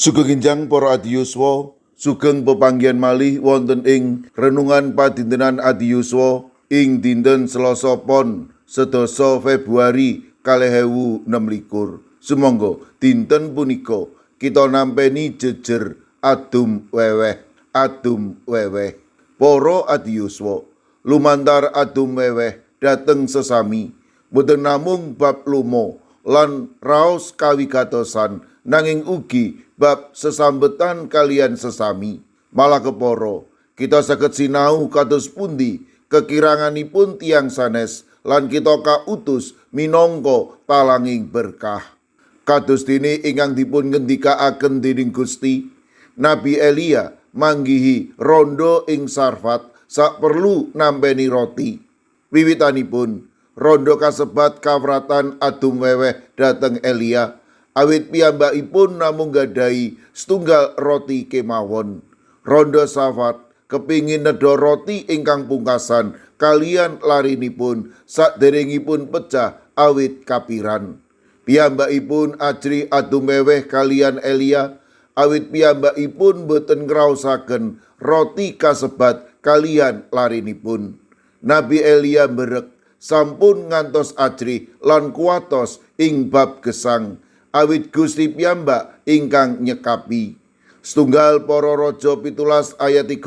Sugeng enjang para adiyuswa, sugeng pepanggihan malih wonten ing renungan padintenan adiyuswa ing dinten Selasa Pon 10 Februari 2026. Sumangga dinten punika kita nampeni jejer adum weweh, adum weweh. Para adiyuswa, lumantar adum weweh dhateng sesami, boten namung bab lomo lan raos kawigatosan, nanging ugi bab sesambetan kaliyan sesami. Malah kepara, kita saged sinau kados pundi kekiranganipun tiyang sanes lan kita kautus minangka talanging berkah. Kados dene ingkang dipun ngendikaaken dening Gusti, Nabi Elia manggihi rondo ing Sarfat sak perlu nampeni roti. Wiwitanipun rondo kasebat kawratan adum weweh dhateng Elia, awit piyambakipun namung gadahi setunggal roti kemawon. Rondo Safat kepingin nedha roti ingkang pungkasan kaliyan larinipun saderengipun pecah awit kapiran. Piyambakipun ajrih adum weweh kaliyan Elia, awit piyambakipun boten ngraosaken roti kasebat kaliyan larinipun. Nabi Elia mberek sampun ngantos ajrih lan kuwatos ing bab gesang, awit Gusti piyambak ingkang nyekapi. Setunggal Para Raja 17 ayat 13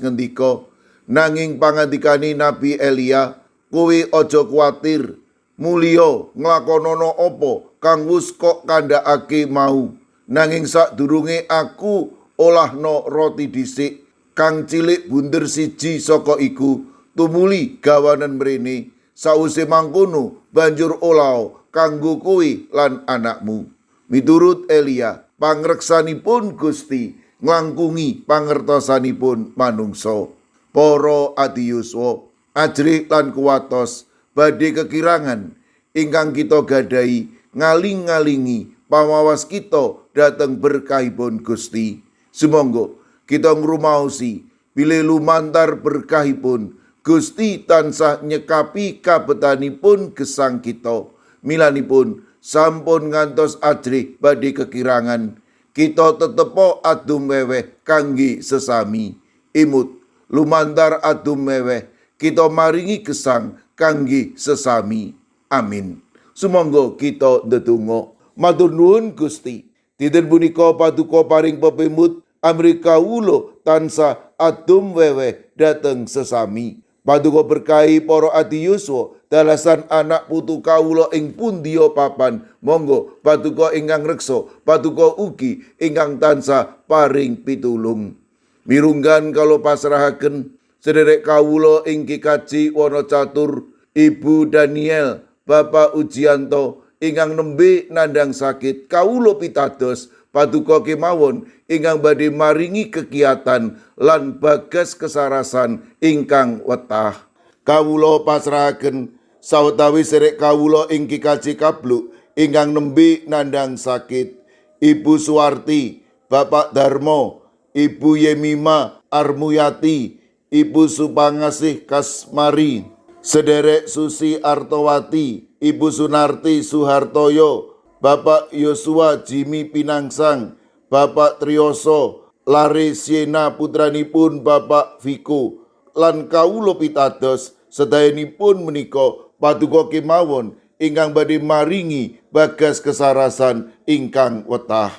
ngendika, nanging pangandikane Nabi Elia, kowe aja kuwatir, mulya nglakonono apa kang wus kok kandhakake mau. Nanging sadurunge aku olahno roti dhisik, kang cilik bunder siji saka iku, tumuli gawanen mrene. Sawise mangkono banjur olao kanggo kowe lan anakmu. Miturut Elia, pangreksanipun Gusti nglangkungi pangertosanipun manungsa. Para adiyuswa, ajrih lan kuwatos badhe kekirangan ingkang kita gadahi ngaling-ngalingi pamawas kita dhateng berkahipun Gusti. Sumangga kita ngrumaosi bilih lumantar berkahipun Gusti tansah nyekapi kabetanipun gesang kita. Milanipun sampun ngantos ajrih badhe kekirangan, kita tetepo adum weweh kangge sesami. Imut lumantar adum weweh kita maringi gesang kangge sesami. Amin. Sumangga kita ndedonga. Matur nuwun Gusti. Dinten punika paduka paring pepimut amrih kawula tansah adum weweh dhateng sesami. Paduka berkahi para adiyuswa dalasan anak putu kawula ing pundiya papan. Monggo paduka ingkang reksa, paduka ugi ingkang tansah paring pitulung. Mirunggan kawula pasrahaken sederek kawula ing GKJ Wonocatur, Ibu Daniel, Bapak Ujianto ingkang nembe nandang sakit, kawula pitados paduka kemawon ingkang badhe maringi kegiatan lan bagas kesarasan ingkang wetah. Kawula pasrahaken sawetawis serek kawula ing GKJ Kabluk ingkang nembe nandang sakit, Ibu Suwarti, Bapak Darmo, Ibu Yemima Armuyati, Ibu Supangasih Kasmari, Sederek Susi Artowati, Ibu Sunarti Suhartoyo, Bapak Yosua Jimmy Pinangsang, Bapak Triyoso, Lare Siena putranipun Bapak Viko, lan kawula pitados sedayanipun menika paduka kemawon ingkang badhe maringi bagas kesarasan ingkang wetah.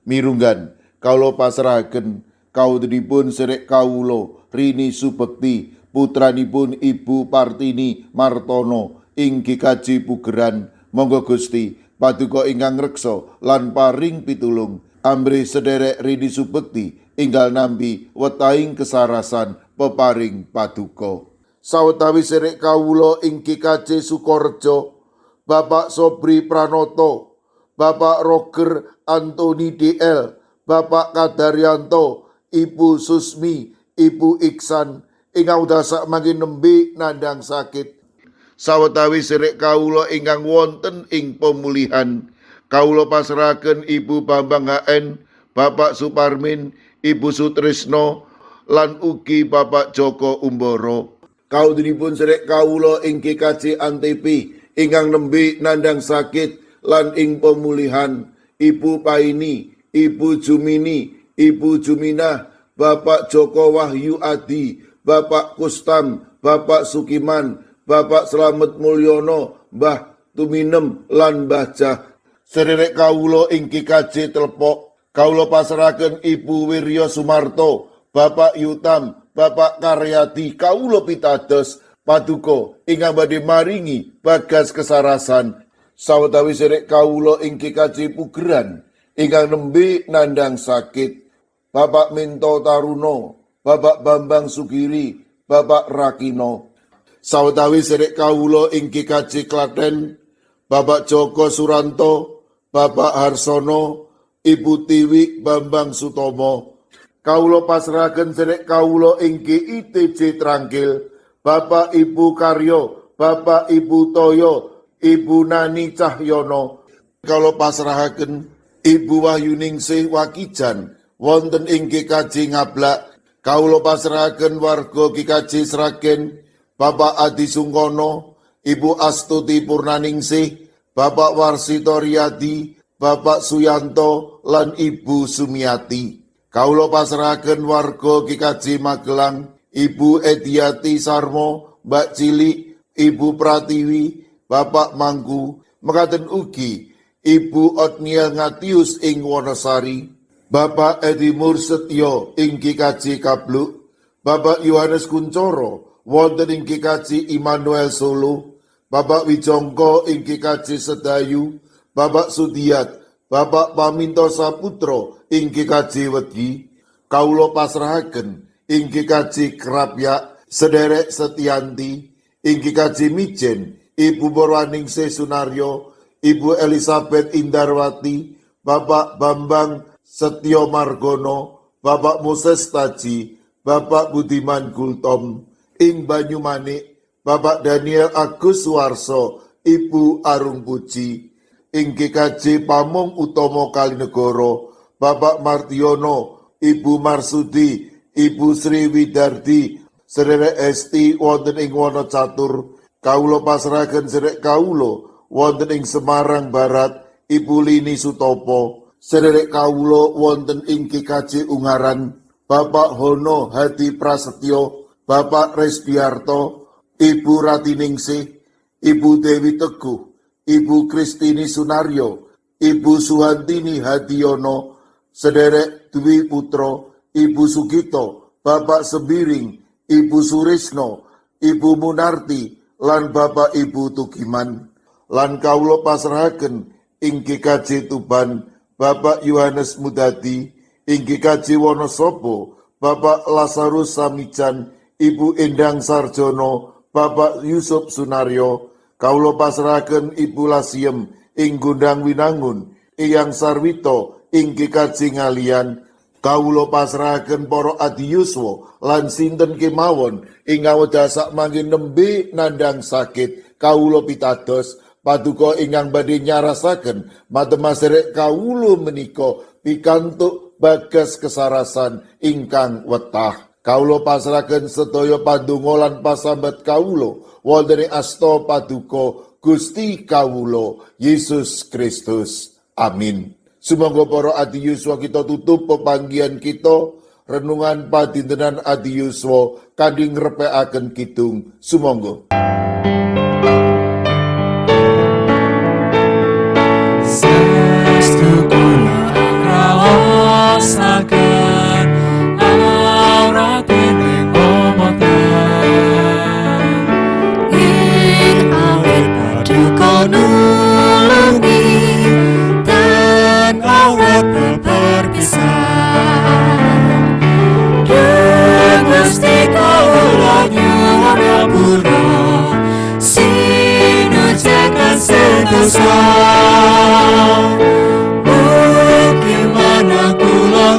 Mirunggan kawula pasrahaken kawontenipun serek kawula Rini Subekti, putranipun Ibu Partini Martono ing GKJ Pugeran. Monggo Gusti paduka ingkang reksa lan paring pitulung amrih sederek Rini Subekti enggal nampi wetahing kesarasan peparing paduka. Sawetawis serek kawula ing GKJ Sukorejo, Bapak Sobri Pranoto, Bapak Roger Antoni DL, Bapak Kadaryanto, Ibu Susmi, Ibu Iksan ingkang sak mangke nembe nandang sakit. Sawetawis serek kawula ingkang wonten ing pemulihan, kawula pasrahaken Ibu Bambang HN, Bapak Suparmin, Ibu Sutrisno, lan ugi Bapak Joko Umboro. Kawontenipun serek kawula ing GKJ Antepi ingkang nembe nandang sakit lan ing pemulihan, Ibu Paini, Ibu Jumini, Ibu Juminah, Bapak Joko Wahyu Adi, Bapak Kustam, Bapak Sukiman, Bapak Slamet Mulyono, Mbah Tuminem lan Mbah Jah. Sederek kawula ing GKJ Telepok, kawula pasrahaken Ibu Wirya Sumarto, Bapak Yutam, Bapak Karyadi, kawula pitados paduka ingkang badhe maringi bagas kesarasan. Sawetawis sederek kawula ing GKJ Pugeran ingkang nembe nandhang sakit, Bapak Minto Taruno, Bapak Bambang Sugiri, Bapak Rakino. Sawetawis sederek kawula ing GKJ Klaten, Bapak Joko Suranto, Bapak Harsono, Ibu Tiwi Bambang Sutomo. Kawula pasrahaken sederek kawula ing GITJ Trangkil, Bapak Ibu Karyo, Bapak Ibu Toyo, Ibu Nani Cahyono. Kawula pasrahaken Ibu Wahyuningsih Wakijan wonten ing GKJ Ngablak. Kawula pasrahaken warga GKJ Sragen, Bapak Adi Sungkono, Ibu Astuti Purnaningsih, Bapak Warsito Riyadi, Bapak Suyanto lan Ibu Sumiati. Kawula pasrahaken warga GKJ Magelang, Ibu Ediati Sarmo, Mbak Cilik, Ibu Pratiwi, Bapak Mangku, mekaten ugi Ibu Otniel Ngatius ing Wonosari, Bapak Edi Mursetyo ing GKJ Kabluk, Bapak Yohanes Kuncoro wonten ing GKJ Immanuel Solo, Bapak Wijongko ing GKJ Sedayu, Bapak Sudiat, Bapak Paminto Saputro ing GKJ Wedi, kawula pasrahaken ing GKJ Krapyak sederek Setianti, ing GKJ Mijen, Ibu Borwaningsih Sunaryo, Ibu Elizabeth Indarwati, Bapak Bambang Setyo Margono, Bapak Moses Taji, Bapak Budiman Gultom, ing Banyumanik, Bapak Daniel Agus Suwarso, Ibu Arung Puji, ing GKJ Pamong Utomo Kalinegoro, Bapak Martiono, Ibu Marsudi, Ibu Sri Widardi, sederek Esti wonten ing Wonocatur, kawula pasrahaken sederek kawula wonten ing Semarang Barat, Ibu Lini Sutopo, sederek kawula wonten ing GKJ Ungaran, Bapak Hono Hadi Prasetyo, Bapak Resdiarto, Ibu Ratiningsih, Ibu Dewi Teguh, Ibu Kristini Sunaryo, Ibu Suhantini Hadiono, sederek Dwi Putro, Ibu Sugito, Bapak Sembiring, Ibu Surisno, Ibu Munarti, lan Bapak Ibu Tugiman. Lan kawula pasrahaken ing GKJ Tuban, Bapak Yohanes Mudadi, ing GKJ Wonosobo, Bapak Lazarus Samijan, Ibu Endang Sarjono, Bapak Yusuf Sunaryo, kawula pasrahaken Ibu Lasiem ing Gondang Winangun, Eyang Sarwito ing GKJ Ngalian, kawula pasrahaken para adiyuswa lan sinten kemawon ingkang wekdal sakmangke nembe nandhang sakit, kawula pitados paduka ingkang badhe nyarasaken matema sederek kawula menika pikantuk bagas kesarasan ingkang wetah. Kawula pasrahaken sedaya pandonga lan pasambat kawula wonten ing asta paduka Gusti kawula Yesus Kristus. Amin. Sumangga para adiyuswa kita tutup pepanggihan kita renungan padintenan adiyuswa kanthi ngrepekaken kidung. Sumangga. Saestu kula ngraosaken awrate ning omotan. Ing awit paduka nulungi tan awet beperpisan. Duh Gusti kawula nyuwun ngapura, sinujaken sentosa. Mugi manah kula.